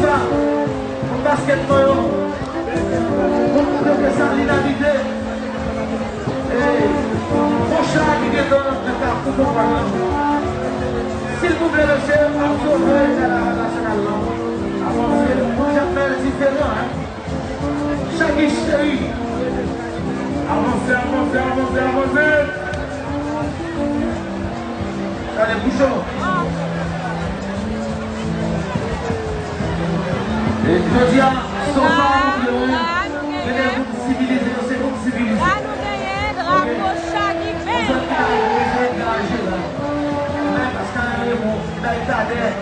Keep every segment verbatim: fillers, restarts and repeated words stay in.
Sa, pou basket mwen yo, pou, pou ke sa linanite. Ey, bon cha ki gentan nan kafou konprann nan. Silvouplè, mesye, ap sove Kanaval Nasyonal lan. Avanse, Jakmèl diferan, hein. Chagi cheri. Avanse, avanse, avanse, avanse. Gade bouchon. E jodi a, sofa nou vle wè, se de moun sivilize, se moun sivilize. La nou genyen drapo Chagi Band. Zòt ki ta rete, rete aje la. Bay Pascal Raymond, bay Cadet.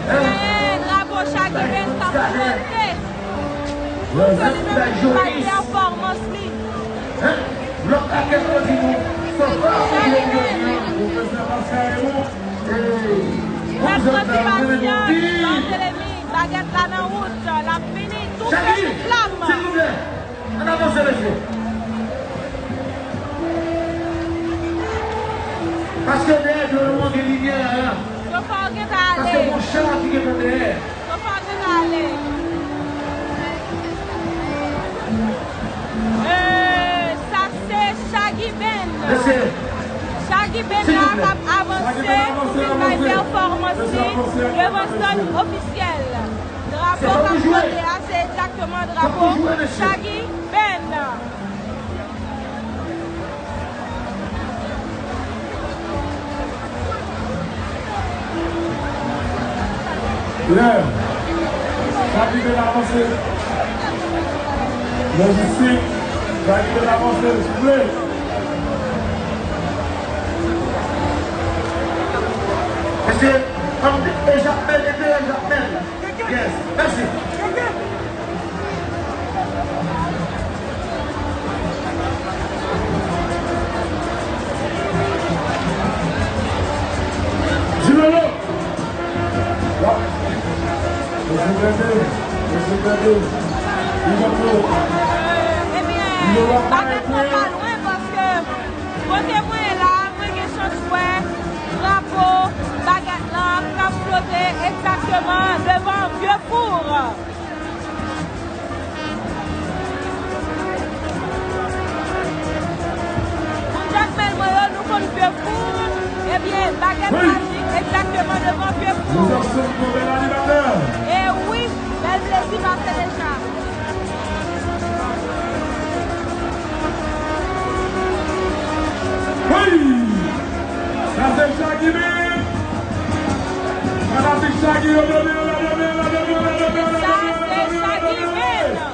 Genyen drapo Chagi Band k ap flote. Pou solidarite ak pèfòmans li. Lòt pakèt yo di nou, sofa pou yo di nou. Mèt motivasyon, Barthélémy, bagèt la nan wout, l ap vini, tou fè, tout flam. Ann avanse, mesye. Paske dèyè dlo nou an gen limyè la. Sofa w gentan ale. Paske gon cha ki gentan dèyè. Sofa w gentan ale. Ee, sa se Chagi Band. Mesye. Chagi Band la k ap avanse pou vin bay pèfòmans li devan sèn ofisyèl. Drapo k ap flote a, se egzakteman drapo Chagi Band. Lè, sa ki te avanse. Lojistik, sa ki te avanse, souple. Mesye, ann, e Jakmèl, e Jakmèl. Yes, mèsi. Jimelo. Mesye Bède, mesye Bède. Li pran plo. Ebyen, bagèt lan pa lwen paske kote mwen ye la, mwen gen chans wè drapo bagèt lan k ap flote egzakteman devan Vye Four. Pou Jakmèl mwen yo, nou konn Vye Four, ebyen, bagèt la di egzakteman devan Vye Four. E wi, bèl plezi pase deja. Wi! Sa se Chagi Band! Fanatik Chagi yo, demen la, demen la, demen la, demen la, demen la, demen la, demen la, demen la.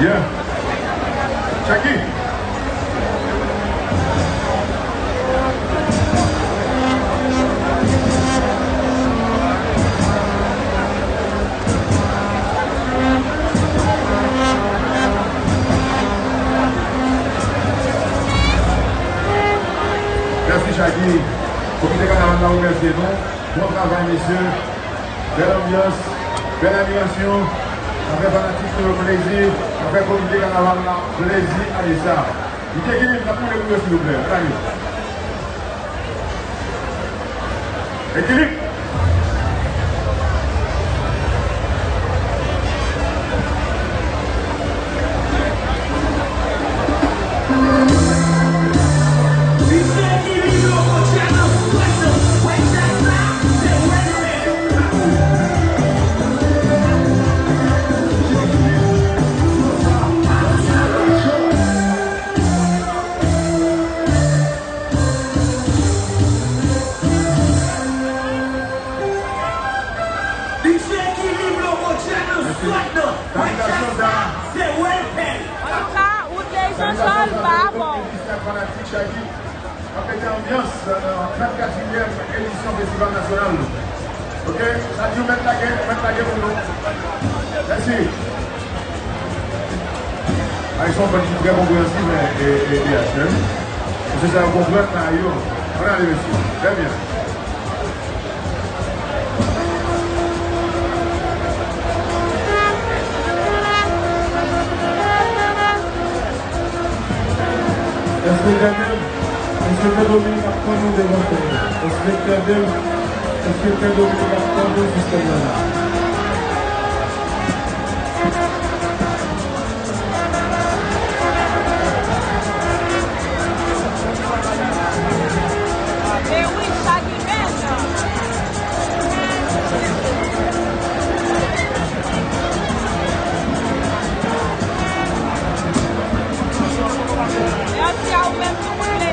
Yeah. Chagi. Mèsi, Chagi. Komite kanaval la remèsye nou. Bon travay, mesye. Bèl anbyans, bèl animasyon. Sa fè fanatik nou yo plezi. Sa fè komite kanaval la plezi. Ale sa. Li te gen, n ap mande pou yo, silvouplè. Ann ale. Ekilib. Misye Ekilib Loco Channel sot nan Westchester, se Welpen. Antouka, wout Leyzan Jòl pa bon. Fanatik Chagi ap mete anbyans nan trannkatriyèm edisyon Festival Nasyonal nou. Oke, Chagi, ou mèt lage, ou mèt lage pou nou. Ayisyen yon bann ki trè konpreyansif, e, e, e H M. Mesye sa yo konprann nan yo. Ann ale, mesye. Trè byen. Enspektè Dave, Enspektè Dominique ap tann ou devan fè a. Enspektè Dave, Enspektè Dominique ap tann ou sou sèn nan la. E wi, Shaggy Band. Mèsi a ou menm tou, koute.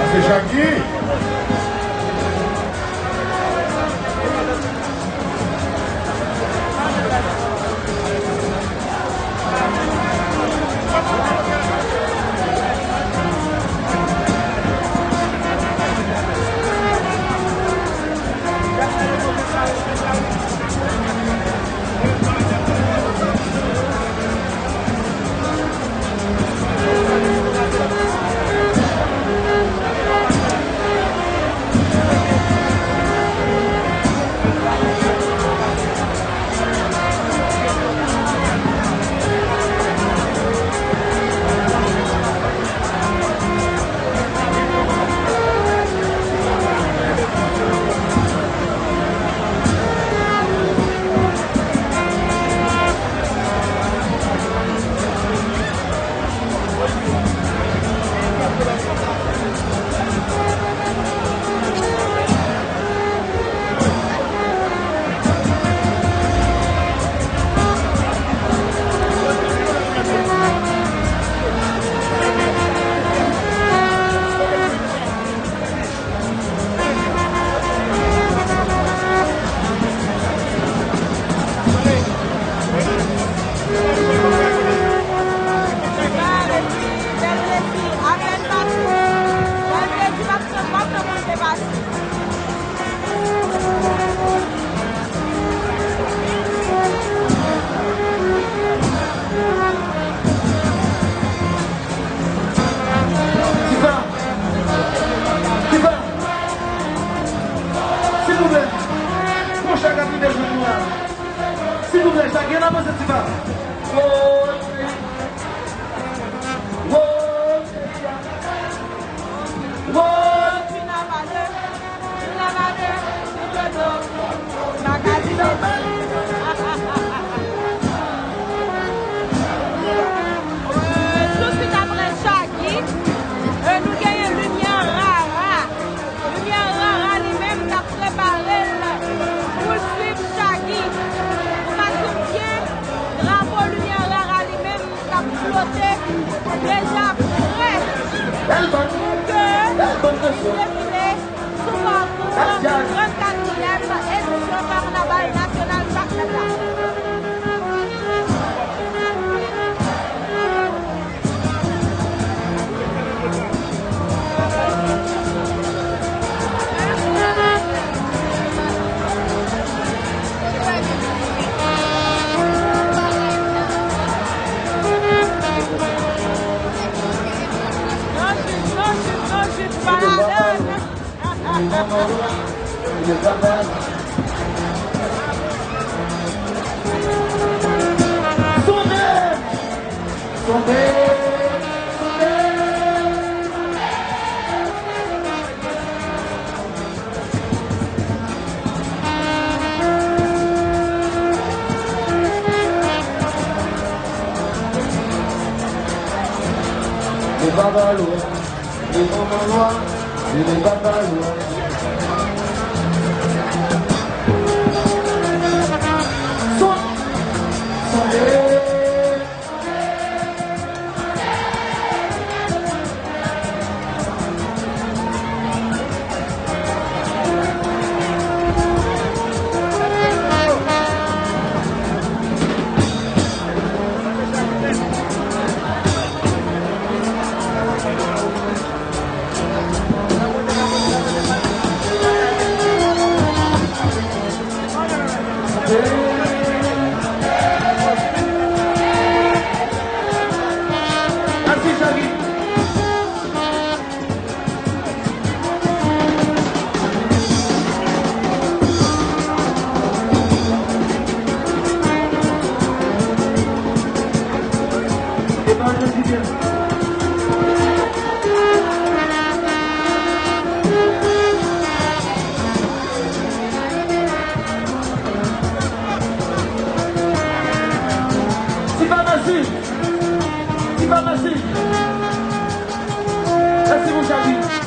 Sa se Shaggy. Tifa! Tifa! Silvouplè! Pran Shaggy a ki te jwenn nou la. Silvouplè, Shaggy, ann avanse, Tifa! Woy! Woy! Woy! Tou swit apre Shaggy, e, nou genyen Lumière Rara. Lumière Rara li menm k ap prepare l pou l swiv Shaggy. Ou ka santi byen, drapo Lumière Rara li menm k ap flote, deja prè pou ke li devine sou pakou trannkatriyèm edisyon Kannaval Nasyonal Chak Nèg la. Non, jis, non, jis, non, jis, pa ladann. Sonde! Sonde! Sonde! Li pa ba lwen, li pa ba lwen, li pa ba lwen. Sonde! Sonde! Mèsi. Ti pa mèsi. Mèsi, mon cheri.